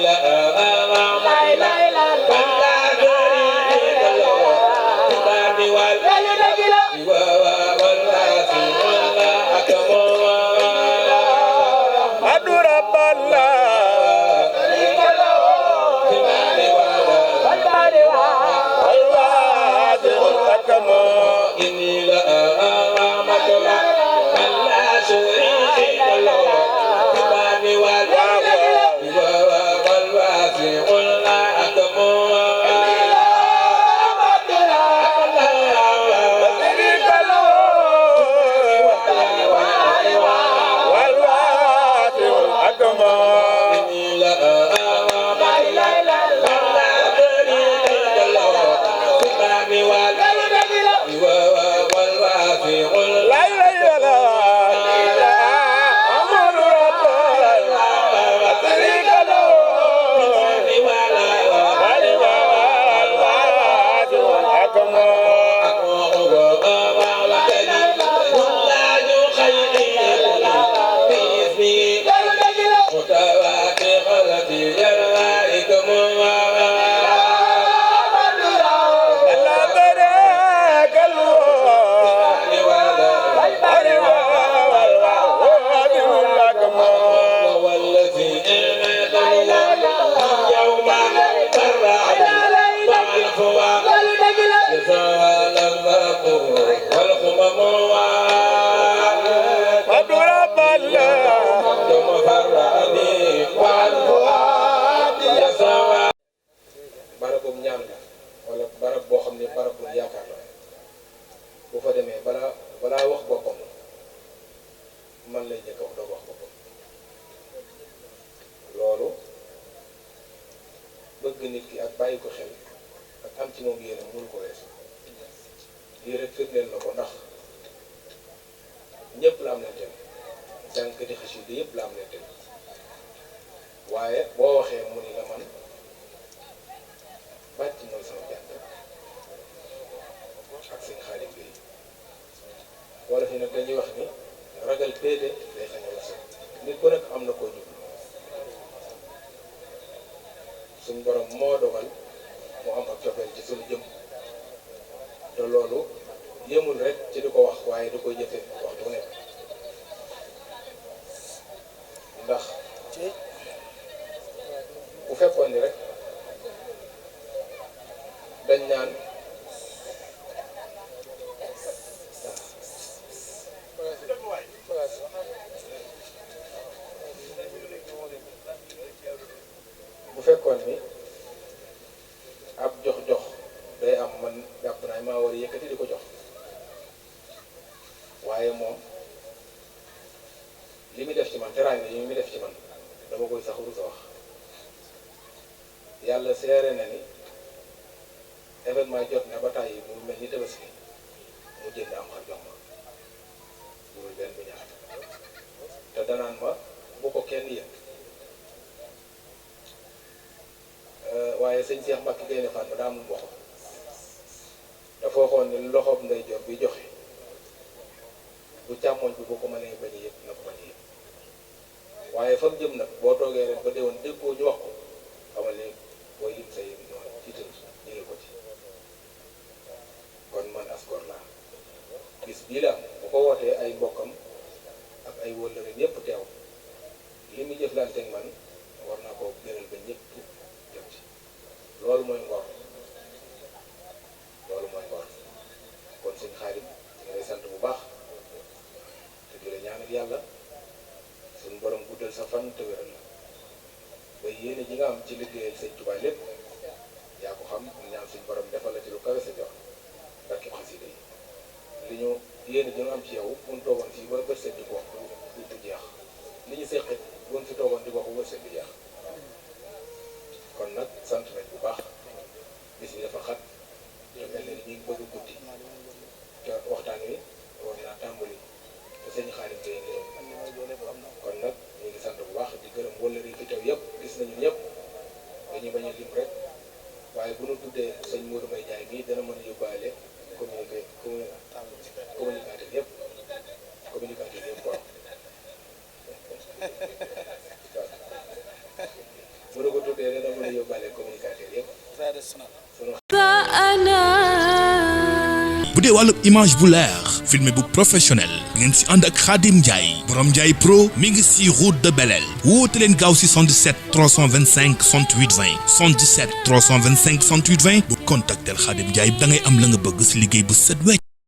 la bëgg nit ki ak bàyyi ko xel ak am ci moom yéene mënu ko weesu lii rek firndeel na ko ndax ñëpp la am leen tel jàngkati xasida yëpp la am leen tel waaye boo waxee mu ni la man bàcc mooy sama jàng ak seen xaalis bi wala fi nag dañuy wax ni ragal péete day xañ a wasa nit ku nekk am na koo jublu suñ borom moo dogal mu am ak cofeel ci suñu jëm te loolu yëmul rek ci di ko wax waaye di koy jëfe waxtu bu nekk ndax bu fekkoon ni rek dañ naan bu fekkoon ni ab jox day am man jàpp naa maa war a yëkkati di ko jox waaye moom li muy def ci man teraanga yi muy def ci man dama koy sax rusa wax yàlla seere na ni événement jot na ba tàyyi mu mel ni Tabaski mu jënd am xar jox ma burul benn bu ñaar te danaan ma bu ko kenn yëg waaye sëñ Cheikh Mbacke Gaynde Fatma daa mun waxoon dafa waxoon ni loxoom nday jor bi joxe bu càmmoñ bi boo ko mënee bañ a yëg na ko bañ a yëg waaye fa mu jëm nag boo toogee ren ba déwoon déggoo ñu wax ko xamal ni booy lim say noonu jiital jëlee ko ci kon man askor laa bis bii la bu ko wootee ay mbokkam ak ay wóllëre yépp teew li mu jëflanteeg man war naa ko gënal ba ñëpp jot ci loolu mooy ngor kon suñ xaarim ñu lay sant bu baax te di la ñaanal yàlla suñ borom guddal sa fan te wéral la ba yéene ji nga am ci liggéeyal sëñ Tuubaa lépp yaa ko xam ñu ñaan suñ borom defal la ci lu kawe sa jox barke xasida yi li ñu yéene ji nga am ci yow bu ñu toogoon fii ba wërsëg di ko wax du jeex li ñu seqit bu ñu fi toogoon di ko wax wërsëg di jeex kon nag sant nañ bu baax bis bi dafa xat te mel na ni ñu ngi bëgg guddi te waxtaan wi war naa tàmbali te sëñ xaalis day ngërëm kon nag ñu ngi sant bu baax di gërëm wala fi teew yëpp gis nañu ñëpp dañuy bañ a lim rek waaye bu ñu tuddee sëñ Modou Mbaye Ndiaye mii dana mën a yóbbaale communicateur yëpp waaw bu ñu ko tuddee dana mën a yóbbaale communicateur yëpp. bu dee wàllu image bu leer filmé bu professionnel ngeen si ànd ak Khadim Ndiaye borom Ndiaye Pro mi ngi si route de Belel woote leen gaaw si 77 325 68 20 77 325 68 20 bu contactel Khadim Ndiaye da ngay am la nga bëgg si liggéey bu set wecc